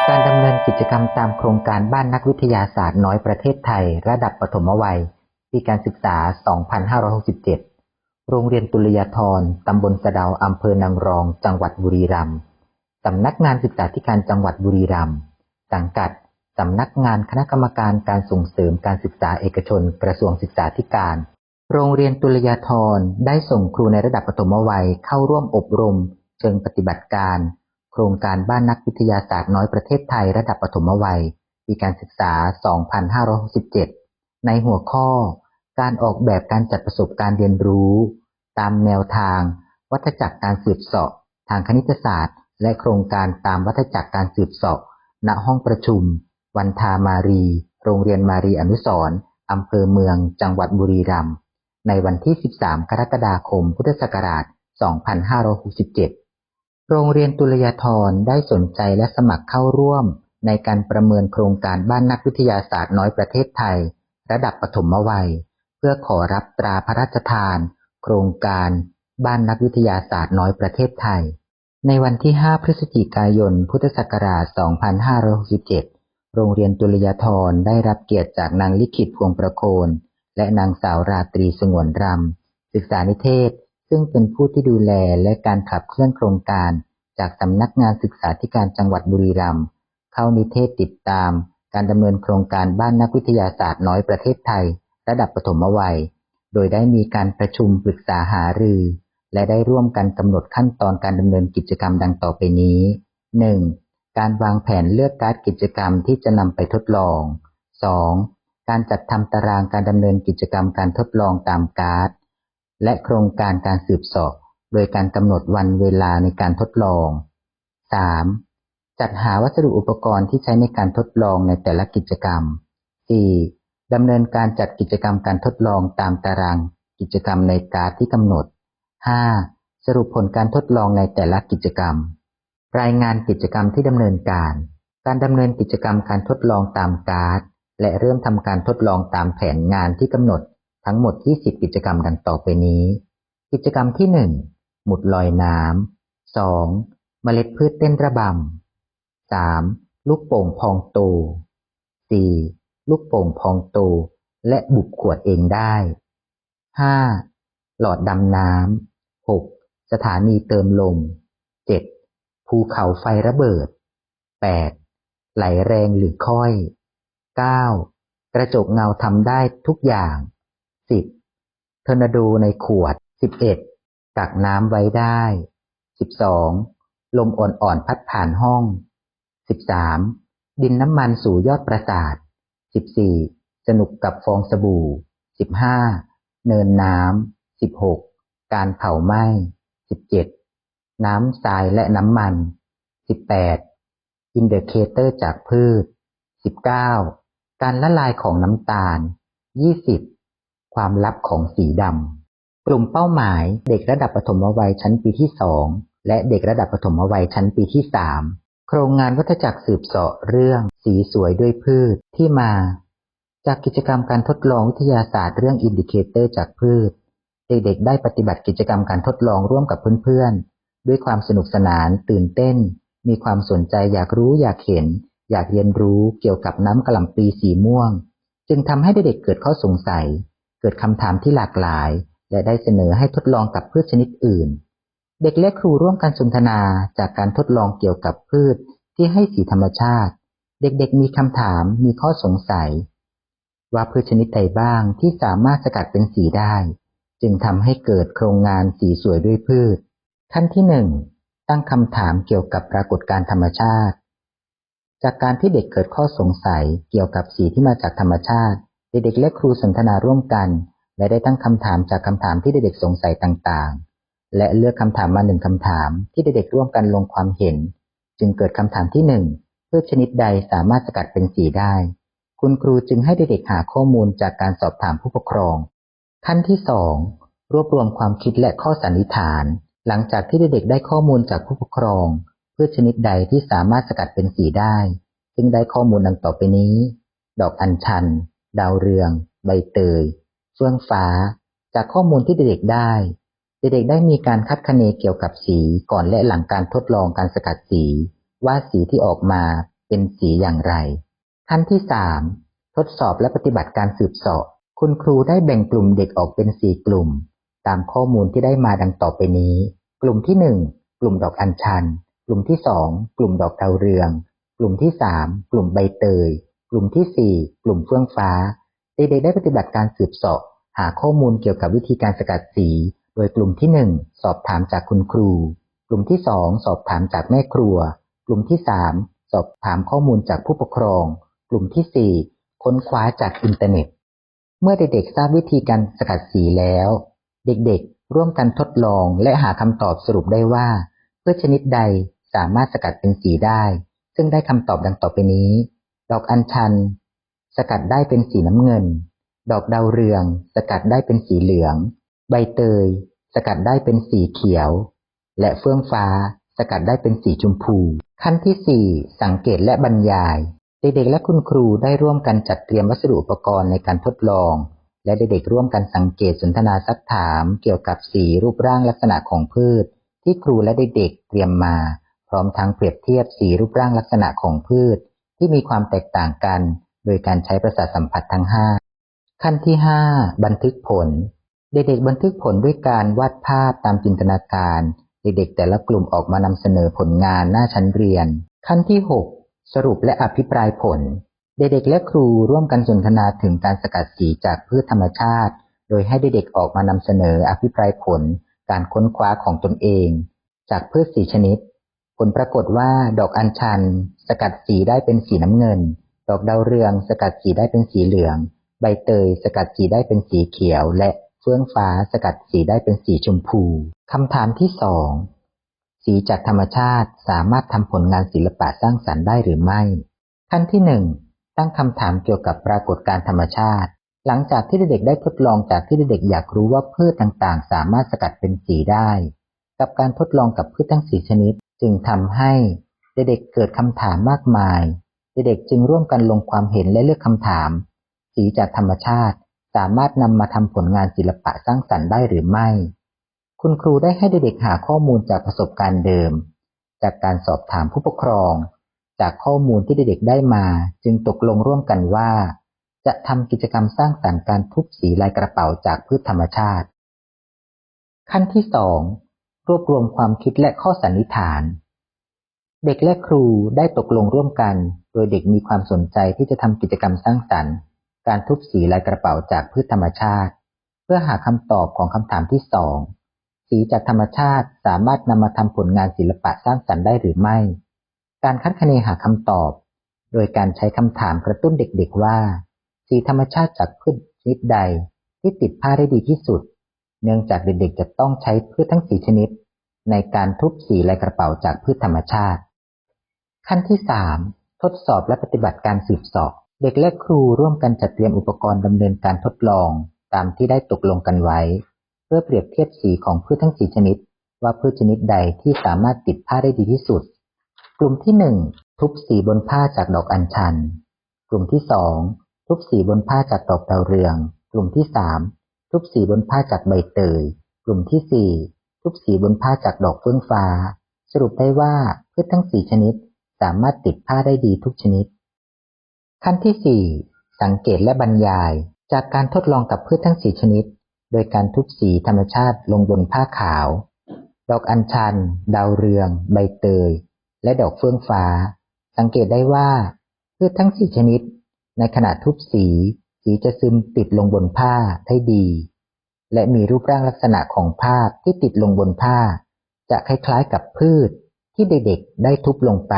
ການດຳເນີນກິດຈະກຳຕາມໂຄງການບ້ານນັກວິທະຍາສາດນ້ອຍປະເທດໄທ ລະດັບປະຖົມມະໄວ ປີການສຶກສາ ສອງພັນຫ້າຮ້ອຍຫົກສິບເຈັດ ໂຮງຮຽນຕຸລະຍາທອນ ຕຳບົນສະເດົາ ອຳເພີນາງລອງ ຈັງຫວັດບຸຣີຣຳ, ສຳນັກງານສຶກສາທິການຈັງຫວັດບຸຣີຣຳ, ສັງກັດສຳນັກງານຄະນະກຳມະການການສົ່ງເສີມການສຶກສາເອກະຊົນ ກະຊວງສຶກສາທິການ. ໂຮງຮຽນຕຸລະຍາທອນໄດ້ສົ່ງຄູໃນລະດັບປະຖົມມະໄວເຂົ້າຮ່ວມອົບຮົມເຊີງປະຕິບັດການໂຄງການບ້ານນັກວິທະຍາສາດນ້ອຍປະເທດໄທ ລະດັບປະຖົມມະໄວ ປີການສຶກສາ ສອງພັນຫ້າຮ້ອຍຫົກສິບເຈັດ ໃນຫົວຂໍ້ ການອອກແບບການຈັດປະສົບການຮຽນຮູ້ຕາມແນວທາງວັດທະຈັກການສືບເສາະທາງຄະນິດຕະສາດ ແລະ ໂຄງການຕາມວັດທະຈັກການສືບເສາະ ນະຫ້ອງປະຊຸມ ວັນທາມາຣີ ໂຮງຮຽນມາຣີອະນຸສອນ ອຳເພີເມືອງ ຈັງຫວັດບຸຣີຣຳ ໃນວັນທີສິບສາມ ກໍລະກະດາຄົມ ພຸດທະສັກກະລາດ ສອງພັນຫ້າຮ້ອຍຫົກສິບເຈັດ. ໂຮງຮຽນຕຸລະຍາທອນໄດ້ສົນໃຈ ແລະ ສະໝັກເຂົ້າຮ່ວມໃນການປະເມີນໂຄງການບ້ານນັກວິທະຍາສາດນ້ອຍປະເທດໄທ ລະດັບປະຖົມມະໄວ ເພື່ອຂໍຮັບຕາພະລາຊະທານໂຄງການບ້ານນັກວິທະຍາສາດນ້ອຍປະເທດໄທ. ໃນວັນທີຫ້າ ພຶສຈິກາຍົນ ພຸດທະສັກກະລາດ ສອງພັນຫ້າຮ້ອຍຫົກສິບເຈັດ ໂຮງຮຽນຕຸລະຍາທອນໄດ້ຮັບກຽດຈາກນາງລິຂິດ ພວງປະໂຄນ ແລະ ນາງສາວ ຣາຕີ ສະຫງວນຣຳ ສຶກສານິເທດ ຊຶ່ງເປັນຜູ້ທີ່ດູແລ ແລະ ການຂັບເຄື່ອນໂຄງການຈາກສຳນັກງານສຶກສາທິການຈັງຫວັດບຸຣີຣຳ ເຂົ້ານິເທດຕິດຕາມການດຳເນີນໂຄງການບ້ານນັກວິທະຍາສາດນ້ອຍປະເທດໄທ ລະດັບປະຖົມມະໄວ ໂດຍໄດ້ມີການປະຊຸມປຶກສາຫາລື ແລະ ໄດ້ຮ່ວມກັນກຳນົດຂັ້ນຕອນການດຳເນີນກິດຈະກຳດັ່ງຕໍ່ໄປນີ້: ໜຶ່ງ ການວາງແຜນເລືອກກາດກິດຈະກຳທີ່ຈະນຳໄປທົດລອງ. ສອງ ການຈັດທຳຕາຕ່າງການດຳເນີນກິດຈະກຳການທົດລອງຕາມກາດ ແລະ ໂຄງການການສືບເສາະ ໂດຍການກຳນົດວັນເວລາໃນການທົດລອງ. ສາມ ຈັດຫາວັດສະດຸອຸປະກອນທີ່ໃຊ້ໃນການທົດລອງໃນແຕ່ລະກິດຈະກຳ. ສີ່ ດຳເນີນການຈັດກິດຈະກຳການທົດລອງຕາມຕາລາງກິດຈະກຳໃນກາດທີ່ກຳນົດ. ຫ້າ ສະຫຼຸບຜົນການທົດລອງໃນແຕ່ລະກິດຈະກຳ. ລາຍງານກິດຈະກຳທີ່ດຳເນີນການ. ການດຳເນີນກິດຈະກຳການທົດລອງຕາມກາດ ແລະ ເລີ່ມທຳການທົດລອງຕາມແຜນງານທີ່ກຳນົດທັງໝົດ ຊາວ ກິດຈະກຳດັ່ງຕໍ່ໄປນີ້: ກິດຈະກຳທີ ໜຶ່ງ ມຸດລອຍນ້ຳ. ສອງ ເມລັດພືດເຕັ້ນລະບຳ. ສາມ ລູກໂປ່ງພອງໂຕ. ສີ່ ລູກໂປ່ງພອງໂຕ ແລະ ບຸບຂວດເອງໄດ້. ຫ້າ ຫຼອດດຳນ້ຳ. ຫົກ ສະຖານີເຕີມລົມ. ເຈັດ ພູເຂົາໄຟລະເບີດ. ແປດ ໄຫຼແຮງຫຼືຄ້ອຍ. ເກົ້າ ກະຈົກເງົາທຳໄດ້ທຸກຢ່າງ. ສິບ ທໍນາໂດໃນຂວດ. ສິບເອັດ ກັກນ້ຳໄວ້ໄດ້. ສິບສອງ ລົມອ່ອນໆພັດຜ່ານຫ້ອງ. ສິບສາມ ດິນນ້ຳມັນສູ່ຍອດປາສາດ. ສິບສີ່ ສະໜຸກກັບຟອງສະບູ່. ສິບຫ້າ ເນີນນ້ຳ. ສິບຫົກ ການເຜົາໄໝ້. ສິບເຈັດ ນ້ຳຊາຍ ແລະ ນ້ຳມັນ. ສິບແປດ ອິນເດິເຄເຕີຈາກພືດ. ສິບເກົ້າ ການລະລາຍຂອງນ້ຳຕານ. ຍີ່ສິບ ຄວາມລັບຂອງສີດຳ. ກຸ່ມເປົ້າໝາຍ ເດັກລະດັບປະຖົມມະໄວຊັ້ນປີທີສອງ ແລະ ເດັກລະດັບປະຖົມມະໄວຊັ້ນປີທີສາມ. ໂຄງງານວັດທະຈັກສືບເສາະເລື່ອງສີສວຍດ້ວຍພືດ. ທີ່ມາ ຈາກກິດຈະກຳການທົດລອງວິທະຍາສາດເລື່ອງອິນດິເຄເຕີຈາກພືດ, ເດັກໆໄດ້ປະຕິບັດກິດຈະກຳການທົດລອງຮ່ວມກັບເພື່ອນໆ ດ້ວຍຄວາມສະໜຸກສະໜານ, ຕື່ນເຕັ້ນ, ມີຄວາມສົນໃຈຢາກຮູ້, ຢາກເຫັນ, ຢາກຮຽນຮູ້ກ່ຽວກັບນ້ຳກະຫຼ່ຳປີສີມ່ວງ, ຈຶ່ງທຳໃຫ້ເດັກໆເກີດຂໍ້ສົງໄສ, ເກີດຄຳຖາມທີ່ຫຼາກຫຼາຍ ແລະ ໄດ້ສະເໜີໃຫ້ທົດລອງກັບພືດຊະນິດອື່ນ. ເດັກ ແລະ ຄູຮ່ວມກັນສົນທະນາຈາກການທົດລອງກ່ຽວກັບພືດທີ່ໃຫ້ສີທຳມະຊາດ. ເດັກໆມີຄຳຖາມ, ມີຂໍ້ສົງໄສວ່າພືດຊະນິດໃດບ້າງທີ່ສາມາດສະກັດເປັນສີໄດ້, ຈຶ່ງທຳໃຫ້ເກີດໂຄງງານສີສວຍດ້ວຍພືດ. ຂັ້ນທີໜຶ່ງ, ຕັ້ງຄຳຖາມກ່ຽວກັບປາກົດການທຳມະຊາດ. ຈາກການທີ່ເດັກເກີດຂໍ້ສົງໄສກ່ຽວກັບສີທີ່ມາຈາກທຳມະຊາດ, ເດັກໆ ແລະ ຄູສົນທະນາຮ່ວມກັນ ແລະ ໄດ້ຕັ້ງຄຳຖາມຈາກຄຳຖາມທີ່ເດັກໆສົງໄສຕ່າງໆ ແລະ ເລືອກຄຳຖາມມາໜຶ່ງຄຳຖາມທີ່ເດັກໆຮ່ວມກັນລົງຄວາມເຫັນ, ຈຶ່ງເກີດຄຳຖາມທີໜຶ່ງ, ພືດຊະນິດໃດສາມາດສະກັດເປັນສີໄດ້? ຄຸນຄູຈຶ່ງໃຫ້ເດັກໆຫາຂໍ້ມູນຈາກການສອບຖາມຜູ້ປົກຄອງ. ຂັ້ນທີສອງ, ລວບລວມຄວາມຄິດ ແລະ ຂໍ້ສັນນິຖານ. ຫຼັງຈາກທີ່ເດັກໆໄດ້ຂໍ້ມູນຈາກຜູ້ປົກຄອງ, ພືດຊະນິດໃດທີ່ສາມາດສະກັດເປັນສີໄດ້, ຊຶ່ງໄດ້ຂໍ້ມູນດັ່ງຕໍ່ໄປນີ້: ດອກອັນຊັນ, ດາວເຮືອງ, ໃບເຕີຍ, ເຟືອງຟ້າ. ຈາກຂໍ້ມູນທີ່ເດັກໆໄດ້, ເດັກໆໄດ້ມີການຄາດຄະເນກ່ຽວກັບສີກ່ອນ ແລະ ຫຼັງການທົດລອງການສະກັດສີ ວ່າສີທີ່ອອກມາເ ປັນສີຢ່າງໃດ. ຂັ້ນທີສາມ ທົດສອບ ແລະ ປະຕິບັດການສືບເສາະ. ຄຸນຄູໄດ້ແບ່ງກຸ່ມເດັກອອກເປັນສີ່ກຸ່ມ ຕາມຂໍ້ມູນທີ່ໄດ້ມາດັ່ງຕໍ່ໄປນີ້: ກຸ່ມທີໜຶ່ງ ກຸ່ມດອກອັນຊັນ, ກຸ່ມທີສອງ ກຸ່ມດອກດາວເຮືອງ, ກຸ່ມທີສາມ ກຸ່ມໃບເຕີຍ, ກຸ່ມທີສີ່ ກຸ່ມເຟືອງຟ້າ. ເດັກໆໄດ້ປະຕິບັດການສືບເສາະຫາຂໍ້ມູນກ່ຽວກັບວິທີການສະກັດສີ ໂດຍກຸ່ມທີໜຶ່ງ ສອບຖາມຈາກຄຸນຄູ, ກຸ່ມທີສອງ ສອບຖາມຈາກແມ່ຄົວ, ກຸ່ມທີສາມ ສອບຖາມຂໍ້ມູນຈາກຜູ້ປົກຄອງ, ກຸ່ມທີສີ່ ຄົ້ນຄວ້າຈາກອິນເຕີເນັດ. ເມື່ອເດັກໆຊາບວິທີການສະກັດສີແລ້ວ, ເດັກໆຮ່ວມກັນທົດລອງ ແລະ ຫາຄຳຕອບສະຫຼຸບໄດ້ວ່າ ພືດຊະນິດໃດສາມາດສະກັດເປັນສີໄດ້, ເຊິ່ງໄດ້ຄຳຕອບດັ່ງຕໍ່ໄປນີ້: ດອກອັນຊັນ ສະກັດໄດ້ເປັນສີນ້ຳເງິນ, ດອກດາວເຮືອງ ສະກັດໄດ້ເປັນສີເຫຼືອງ, ໃບເຕີຍ ສະກັດໄດ້ເປັນສີຂຽວ ແລະ ເຟືອງຟ້າ ສະກັດໄດ້ເປັນສີຊົມພູ. ຂັ້ນທີສີ່ ສັງເກດ ແລະ ບັນຍາຍ. ເດັກໆ ແລະ ຄຸນຄູໄດ້ຮ່ວມກັນຈັດຕຽມວັດສະດຸອຸປະກອນໃນການທົດລອງ ແລະ ເດັກໆຮ່ວມກັນສັງເກດ, ສົນທະນາ, ຊັກຖາມກ່ຽວກັບສີ, ຮູບຮ່າງ, ລັກສະນະຂອງພືດທີ່ຄູ ແລະ ເດັກໆຕຽມມາ, ພ້ອມທັງປຽບທຽບສີ, ຮູບຮ່າງ, ລັກສະນະຂອງພືດທີ່ມີຄວາມແຕກຕ່າງກັນ ໂດຍການໃຊ້ປະສາດສຳຜັດທັງຫ້າ. ຂັ້ນທີຫ້າ ບັນທຶກຜົນ. ເດັກໆບັນທຶກຜົນດ້ວຍການວາດພາບຕາມຈິນຕະນາການ. ເດັກໆແຕ່ລະກຸ່ມອອກມານຳສະເໜີຜົນງານໜ້າຊັ້ນຮຽນ. ຂັ້ນທີຫົກ ສະຫຼຸບ ແລະ ອະພິປາຍຜົນ. ເດັກໆ ແລະ ຄູຮ່ວມກັນສົນທະນາເຖິງການສະກັດສີຈາກພືດທຳມະຊາດ, ໂດຍໃຫ້ເດັກໆອອກມານຳສະເໜີອະພິປາຍຜົນການຄົ້ນຄວ້າຂອງຕົນເອງ ຈາກພືດສີ່ຊະນິດ. ຜົນປາກົດວ່າ ດອກອັນຊັນສະກັດສີໄດ້ເປັນສີນ້ຳເງິນ, ດອກດາວເຮືອງສະກັດສີໄດ້ເປັນສີເຫຼືອງ, ໃບເຕີຍສະກັດສີໄດ້ເປັນສີຂຽວ ແລະ ເຟືອງຟ້າສະກັດສີໄດ້ເປັນສີຊົມພູ. ຄຳຖາມທີສອງ ສີຈາກທຳມະຊາດສາມາດທຳຜົນງານສິລະປະສ້າງສັນໄດ້ຫຼືໄມ່? ຂັ້ນທີໜຶ່ງ ຕັ້ງຄຳຖາມກ່ຽວກັບປາກົດການທຳມະຊາດ. ຫຼັງຈາກທີ່ເດັກໆໄດ້ທົດລອງຈາກທີ່ເດັກໆຢາກຮູ້ວ່າພືດຕ່າງໆສາມາດສະກັດເປັນສີໄດ້ ກັບການທົດລອງກັບພືດທັງສີ່ຊະນິດ ຈຶ່ງທຳໃຫ້ເດັກໆເກີດຄຳຖາມມາກມາຍ. ເດັກໆຈຶ່ງຮ່ວມກັນລົງຄວາມເຫັນ ແລະ ເລືອກຄຳຖາມ: ສີຈາກທຳມະຊາດສາມາດນຳມາທຳຜົນງານສິລະປະສ້າງສັນໄດ້ຫຼືໄມ່? ຄຸນຄູໄດ້ໃຫ້ເດັກໆຫາຂໍ້ມູນຈາກປະສົບການເດີມ, ຈາກການສອບຖາມຜູ້ປົກຄອງ, ຈາກຂໍ້ມູນທີ່ເດັກໆໄດ້ມາ, ຈຶ່ງຕົກລົງຮ່ວມກັນວ່າ ຈະທຳກິດຈະກຳສ້າງສັນການທຸບສີລາຍກະເປົາຈາກພືດທຳມະຊາດ. ຂັ້ນທີສອງ ຮວບລວມຄວາມຄິດ ແລະ ຂໍ້ສັນນິຖານ. ເດັກ ແລະ ຄູໄດ້ຕົກລົງຮ່ວມກັນ, ໂດຍເດັກມີຄວາມສົນໃຈທີ່ຈະທຳກິດຈະກຳສ້າງສັນການທຸບສີລາຍກະເປົາຈາກພືດທຳມະຊາດ. ເພື່ອຫາຄຳຕອບຂອງຄຳຖາມທີສອງ ສີຈາກທຳມະຊາດສາມາດນຳມາທຳຜົນງານສິລະປະສ້າງສັນໄດ້ຫຼືໄມ່? ການຄາດຄະເນຫາຄຳຕອບ ໂດຍການໃຊ້ຄຳຖາມກະຕຸ້ນເດັກໆວ່າ ສີທຳມະຊາດຈາກພືດຊະນິດໃດທີ່ຕິດຜ້າໄດ້ດີທີ່ສຸດ? ເນື່ອງຈາກເດັກໆຈະຕ້ອງໃຊ້ພືດທັງສີ່ຊະນິດໃນການທຸບສີລາຍກະເປົາຈາກພືດທຳມະຊາດ. ຂັ້ນທີສາມ ທົດສອບ ແລະ ປະຕິບັດການສືບເສາະ. ເດັກ ແລະ ຄູຮ່ວມກັນຈັດຕຽມອຸປະກອນດຳເນີນການທົດລອງຕາມທີ່ໄດ້ຕົກລົງກັນໄວ້ ເພື່ອປຽບທຽບສີຂອງພືດທັງສີ່ຊະນິດ ວ່າພືດຊະນິດໃດທີ່ສາມາດຕິດຜ້າໄດ້ດີທີ່ສຸດ. ກຸ່ມທີໜຶ່ງ ທຸບສີບົນຜ້າຈາກດອກອັນຊັນ. ກຸ່ມທີສອງ ທຸບສີບົນຜ້າຈາກດອກດາວເຮືອງ. ກຸ່ມທີສາມ ທຸບສີບົນຜ້າຈາກໃບເຕີຍ. ກຸ່ມທີສີ່ ທຸບສີບົນຜ້າຈາກດອກເຟືອງຟ້າ. ສະຫຼຸບໄດ້ວ່າ ພືດທັງສີ່ຊະນິດສາມາດຕິດຜ້າໄດ້ດີທຸກຊະນິດ. ຂັ້ນທີສີ່ ສັງເກດ ແລະ ບັນຍາຍ. ຈາກການທົດລອງກັບພືດທັງສີ່ຊະນິດ ໂດຍການທຸບສີທຳມະຊາດລົງບົນຜ້າຂາວ, ດອກອັນຊັນ, ດາວເຮືອງ, ໃບເຕີຍ ແລະ ດອກເຟືອງຟ້າ, ສັງເກດໄດ້ວ່າ ພືດທັງສີ່ຊະນິດ ໃນຂະນະທຸບສີ, ສີຈະຊຶມຕິດລົງບົນຜ້າໄດ້ດີ ແລະ ມີຮູບຮ່າງລັກສະນະຂອງພາບທີ່ຕິດລົງບົນຜ້າ ຈະຄ້າຍໆກັບພືດທີ່ເດັກໆໄດ້ທຸບລົງໄປ.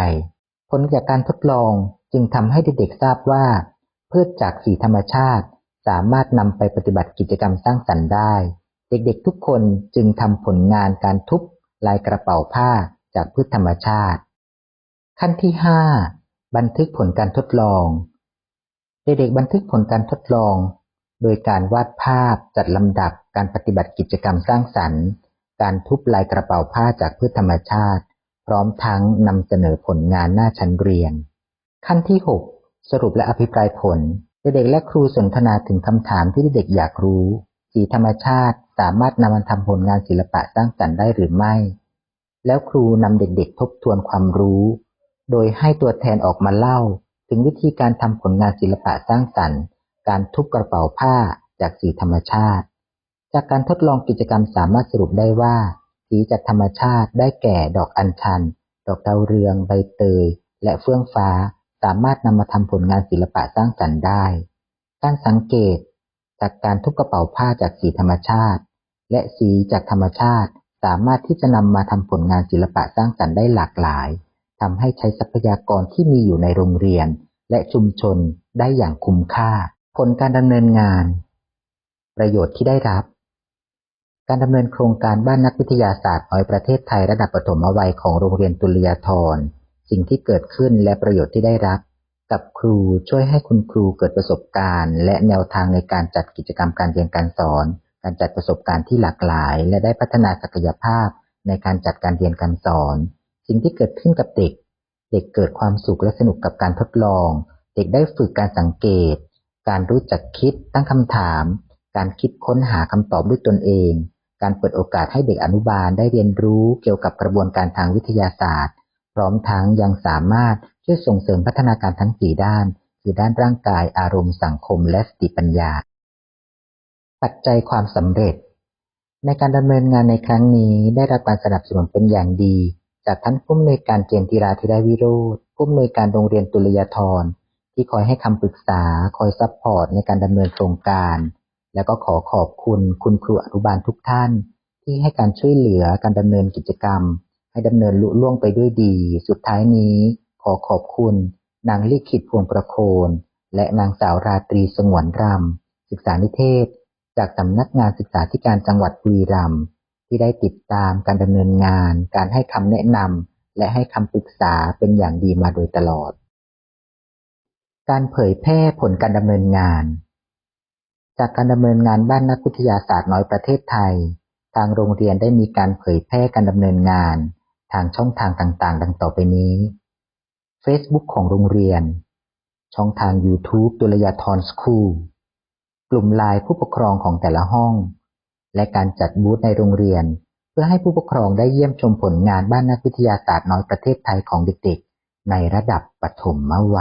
ຜົນຈາກການທົດລອງຈຶ່ງທຳໃຫ້ເດັກໆຊາບວ່າ ພືດຈາກສີທຳມະຊາດສາມາດນຳໄປປະຕິບັດກິດຈະກຳສ້າງສັນໄດ້. ເດັກໆທຸກຄົນຈຶ່ງທຳຜົນງານການທຸບລາຍກະເປົາຜ້າຈາກພືດທຳມະຊາດ. ຂັ້ນທີຫ້າ ບັນທຶກຜົນການທົດລອງ. ເດັກໆບັນທຶກຜົນການທົດລອງ ໂດຍການວາດພາບ, ຈັດລຳດັບການປະຕິບັດກິດຈະກຳສ້າງສັນ, ການທຸບລາຍກະເປົາຜ້າຈາກພືດທຳມະຊາດ, ພ້ອມທັງນຳສະເໜີຜົນງານໜ້າຊັ້ນຮຽນ. ຂັ້ນທີຫົກ ສະຫຼຸບ ແລະ ອະພິປາຍຜົນ. ເດັກໆ ແລະ ຄູສົນທະນາເຖິງຄຳຖາມທີ່ເດັກໆຢາກຮູ້. ສີທຳມະຊາດສາມາດນຳມາທຳຜົນງານສິລະປະສ້າງສັນໄດ້ຫຼືໄມ່? ແລ້ວຄູນຳເດັກໆທົບທວນຄວາມຮູ້ ໂດຍໃຫ້ຕົວແທນອອກມາເລົ່າເຖິງວິທີການທຳຜົນງານສິລະປະສ້າງສັນ, ການທຸບກະເປົາຜ້າຈາກສີທຳມະຊາດ. ຈາກການທົດລອງກິດຈະກຳສາມາດສະຫຼຸບໄດ້ວ່າ ສີຈາກທຳມະຊາດໄດ້ແກ່ດອກອັນຊັນ, ດອກດາວເຮືອງ, ໃບເຕີຍ ແລະ ເຟືອງຟ້າ ສາມາດນຳມາທຳຜົນງານສິລະປະສ້າງສັນໄດ້. ການສັງເກດຈາກການທຸບກະເປົາຜ້າຈາກສີທຳມະຊາດ ແລະ ສີຈາກທຳມະຊາດ ສາມາດທີ່ຈະນຳມາທຳຜົນງານສິລະປະສ້າງສັນໄດ້ຫຼາກຫຼາຍ, ທຳໃຫ້ໃຊ້ຊັບພະຍາກອນທີ່ມີຢູ່ໃນໂຮງຮຽນ ແລະ ຊຸມຊົນໄດ້ຢ່າງຄຸ້ມຄ່າ. ຜົນການດຳເນີນງານ. ປະໂຫຍດທີ່ໄດ້ຮັບ. ການດຳເນີນໂຄງການບ້ານນັກວິທະຍາສາດນ້ອຍປະເທດໄທລະດັບປະຖົມມະໄວຂອງໂຮງຮຽນຕຸນລະຍາທອນ, ສິ່ງທີ່ເກີດຂຶ້ນ ແລະ ປະໂຫຍດທີ່ໄດ້ຮັບ. ກັບຄູ ຊ່ວຍໃຫ້ຄຸນຄູເກີດປະສົບການ ແລະ ແນວທາງໃນການຈັດກິດຈະກຳການຮຽນການສອນ, ການຈັດປະສົບການທີ່ຫຼາກຫຼາຍ ແລະ ໄດ້ພັດທະນາສັກກະຍະພາບໃນການຈັດການຮຽນການສອນ. ສິ່ງທີ່ເກີດຂຶ້ນກັບເດັກ. ເດັກເກີດຄວາມສຸກ ແລະ ສະໜຸກກັບການທົດລອງ. ເດັກໄດ້ຝຶກການສັງເກດ, ການຮູ້ຈັກຄິດ, ຕັ້ງຄຳຖາມ, ການຄິດຄົ້ນຫາຄຳຕອບດ້ວຍຕົນເອງ, ການເປີດໂອກາດໃຫ້ເດັກອະນຸບານໄດ້ຮຽນຮູ້ກ່ຽວກັບກະບວນການທາງວິທະຍາສາດ, ພ້ອມທັງຍັງສາມາດຊ່ວຍສົ່ງເສີມພັດທະນາການທັງສີ່ດ້ານ, ຄືດ້ານຮ່າງກາຍ, ອາລົມ, ສັງຄົມ ແລະ ສະຕິປັນຍາ. ປັດໄຈຄວາມສຳເລັດ. ໃນການດຳເນີນງານໃນຄັ້ງນີ້ ໄດ້ຮັບການສະໜັບສະໜູນເປັນຢ່າງດີຈາກທ່ານຜູ້ອຳນວຍການ ເຈນທິລາ ທິລະວິໂຣດ, ຜູ້ອຳນວຍການໂຮງຮຽນຕຸນລະຍາທອນ ທີ່ຄອຍໃຫ້ຄຳປຶກສາ, ຄອຍຊັບພອດໃນການດຳເນີນໂຄງການ ແລະ ກໍຂໍຂອບຄຸນຄຸນຄູອະນຸບານທຸກທ່ານ ທີ່ໃຫ້ການຊ່ວຍເຫຼືອການດຳເນີນກິດຈະກຳໃຫ້ດຳເນີນລຸລ່ວງໄປດ້ວຍດີ. ສຸດທ້າຍນີ້ ຂໍຂອບຄຸນນາງລິຂິດ ພວງປະໂຄນ ແລະ ນາງສາວ ຣາຕຣີ ສະຫງວນຣຳ, ສຶກສານິເທດ ຈາກສຳນັກງານສຶກສາທິການຈັງຫວັດບຸຣີຣຳ ທີ່ໄດ້ຕິດຕາມການດຳເນີນງານ, ການໃຫ້ຄຳແນະນຳ ແລະ ໃຫ້ຄຳປຶກສາເປັນຢ່າງດີມາໂດຍຕະຫຼອດ. ການເຜີຍແຜ່ຜົນການດຳເນີນງານ. ຈາກການດຳເນີນງານບ້ານນັກວິທະຍາສາດນ້ອຍປະເທດໄທ, ທາງໂຮງຮຽນໄດ້ມີການເຜີຍແຜ່ການດຳເນີນງານທາງຊ່ອງທາງຕ່າງໆ ດັ່ງຕໍ່ໄປນີ້: ເຟສບຸກຂອງໂຮງຮຽນ, ຊ່ອງທາງຢູທູບ ຕຸນລະຍາທອນສະຄູລ, ກຸ່ມລາຍຜູ້ປົກຄອງຂອງແຕ່ລະຫ້ອງ ແລະ ການຈັດບູດໃນໂຮງຮຽນ ເພື່ອໃຫ້ຜູ້ປົກຄອງໄດ້ຢ້ຽມຊົມຜົນງານບ້ານນັກວິທະຍາສາດນ້ອຍປະເທດໄທຂອງເດັກໆ ໃນລະດັບປະຖົມມະໄວ.